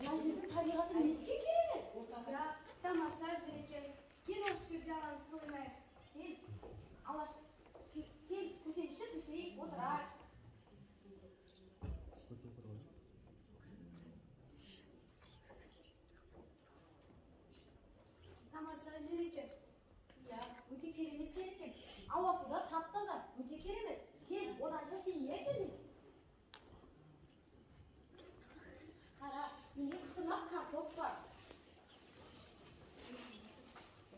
Мына жердің табиғаты неткен керемет. Иә, тамаша жер екен. Кел, осы жерде алаңсыз ойнайық. Кел, алаш, кел, төсенішті төсейік, отырайық. Тамаша жер екен. Иә, өте керемет жер екен. Ауасы да тап-таза, өте керемет. Кел, оданша сен не әкелдің? Қара, менде қытырлақ картоп бар.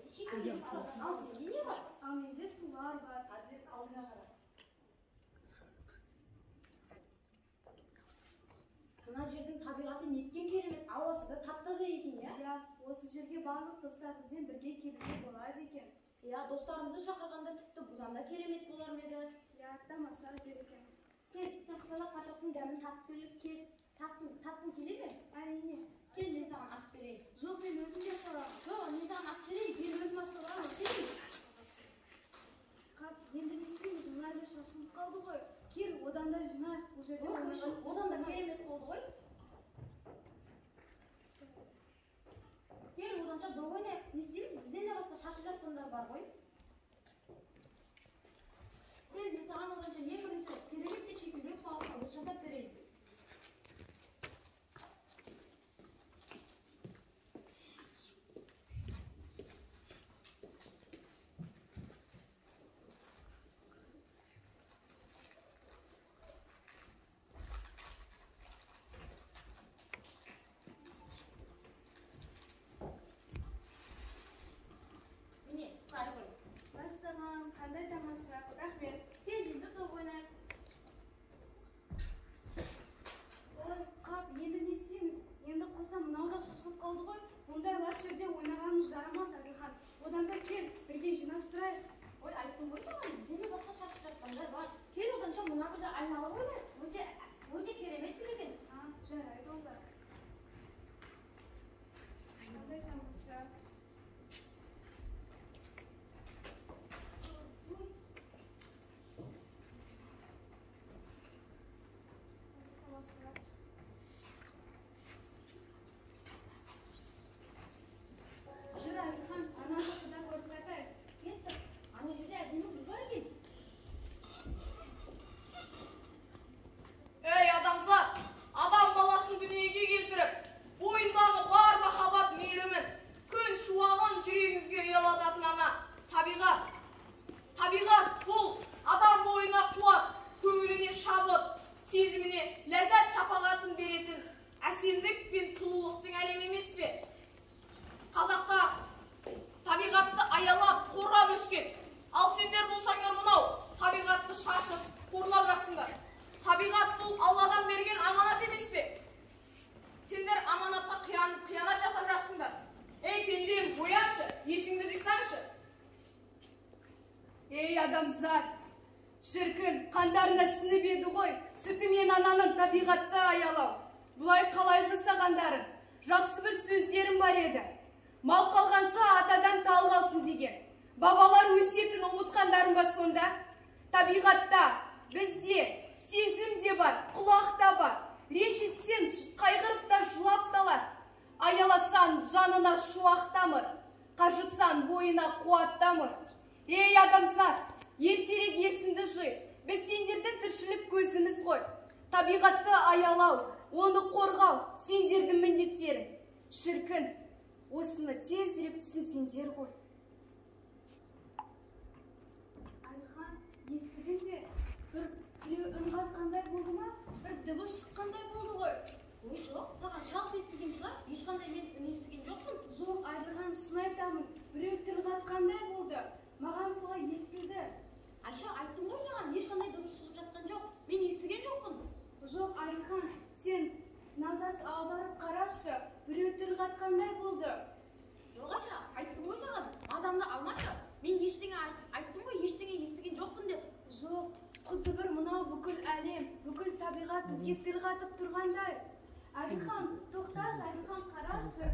Ал сенде не бар? Ал менде сулар бар. Әділет, алдыңа қара. Мына жердің табиғаты неткен керемет, ауасы да тап-таза екен, иә? Иә, осы жерге барлық достарымызбен бірге келуге болады екен. Иә, достарымызды шақырғанда тіпті бұдан да керемет болар ма еді? Иә, тамаша жер екен. Кел, сен қытырлақ картоптың дәмін татып көріп кел. Татқың келе ме? Әрине. Кел, мен саған ашып берейін. Жоқ, мен өзім де аша аламын. Жоқ, мен саған ашып берейін. Мен өзім аша аламын. Кел. Қап, енді не істейміз? Мына жер шашылып қалды ғой. Кел, одан да жинайық. Бұл жерде Ой, ойнаған одан да керемет болды ғой. Кел, оданша доп ойнайық. Не істейміз? Бізден де басқа шашып жатқандар бар ғой. Кел, мен саған оданша ең бірінші керемет те шекілдеуік салып қобыз жасап берейін. Міне, ұстай ғой. Мәссаған, қандай тамаша. Рахмет. Кел, енді доп ойнайық. Ой, қап, енді не істейміз? Енді қоса мынау да шашылып қалды ғой. Ондай лас жерде ойнағанымыз жарамас, Әділхан. Одан да кел, бірге жинастырайық. Ой, айттым ғой саған, бізден де басқа шашып жатқандар бар. Кел, оданша мына гүлді айналып ойнайық. Өте, өте керемет гүл екен. А, жарайды онда. Қандай тамаша. Тамаша. Жүр, Әділхан, ана жақты да көріп қайтайық. Кеттік. Ана жерде әдемі гүл бар екен. Ей, адамзат, адам баласын дүниеге келтіріп, бойындағы бар махаббат мейірімін, күн шуағын жүрегіңізге ұялататын ана, табиғат. Табиғат бұл адам бойына қуат, көңіліне шабыт, сезіміне ләззат шапағатын беретін әсемдік пен сұлулықтың әлемі емес пе? Қазақтар табиғатты аялап, қорғап өскен. Ал сендер болсаңдар мынау табиғатты шашып, қорлап жатсыңдар. Табиғат бұл Алладан берген аманат емес пе? Сендер аманатқа қиянат жасап жатсыңдар. Ей, пендем, ояншы, есіңді жисаңшы. Ей, адамзат, шіркін, қандарына сіңіп еді ғой, сүті мен ананың табиғатты аялау. Бұлай қалай жасағандарын, жақсы бір сөздерім бар еді. Мал қалғанша атадан тал қалсын деген. Бабалар өсиетін ұмытқандарың ба сонда? Табиғатта, бізде сезім де бар, құлақ та бар. Ренжітсең, қайғырып та жылап та алар. Аяласаң, жанына шуақ тамыр, қажысаң, бойына қуат тамыр. Ей, адамзат, ертерек есіңді жи. Біз сендердің тіршілік көзіміз ғой. Табиғатты аялау, оны қорғау сендердің міндеттерің. Шіркін, осыны тезірек түсінсеңдер ғой. Әділхан, естідің бе? Бір біреу үн қатқандай болды ма? Бір дыбыс шыққандай болды ғой. Ой, жоқ, саған шалыс естіген шығар. Ешқандай мен үн естіген жоқпын. Жоқ, Әділхан, шын айтамын. Біреу тіл қатқандай болды. Маған солай естілді. Айша, айттым ғой саған, ешқандай дыбыс шығып жатқан жоқ. Мен естіген жоқпын. Жоқ, Әділхан, сен назар аударып қарашы. Біреу тіл қатқандай болды. Жоқ, Айша, айттым ғой саған, мазамды алмашы. Мен ештеңе айттым ғой, ештеңе естіген жоқпын деп. Жоқ, құдды бір мынау бүкіл әлем, бүкіл табиғат бізге тіл қатып тұрғандай. Әділхан, тоқташы, Әділхан, қарашы.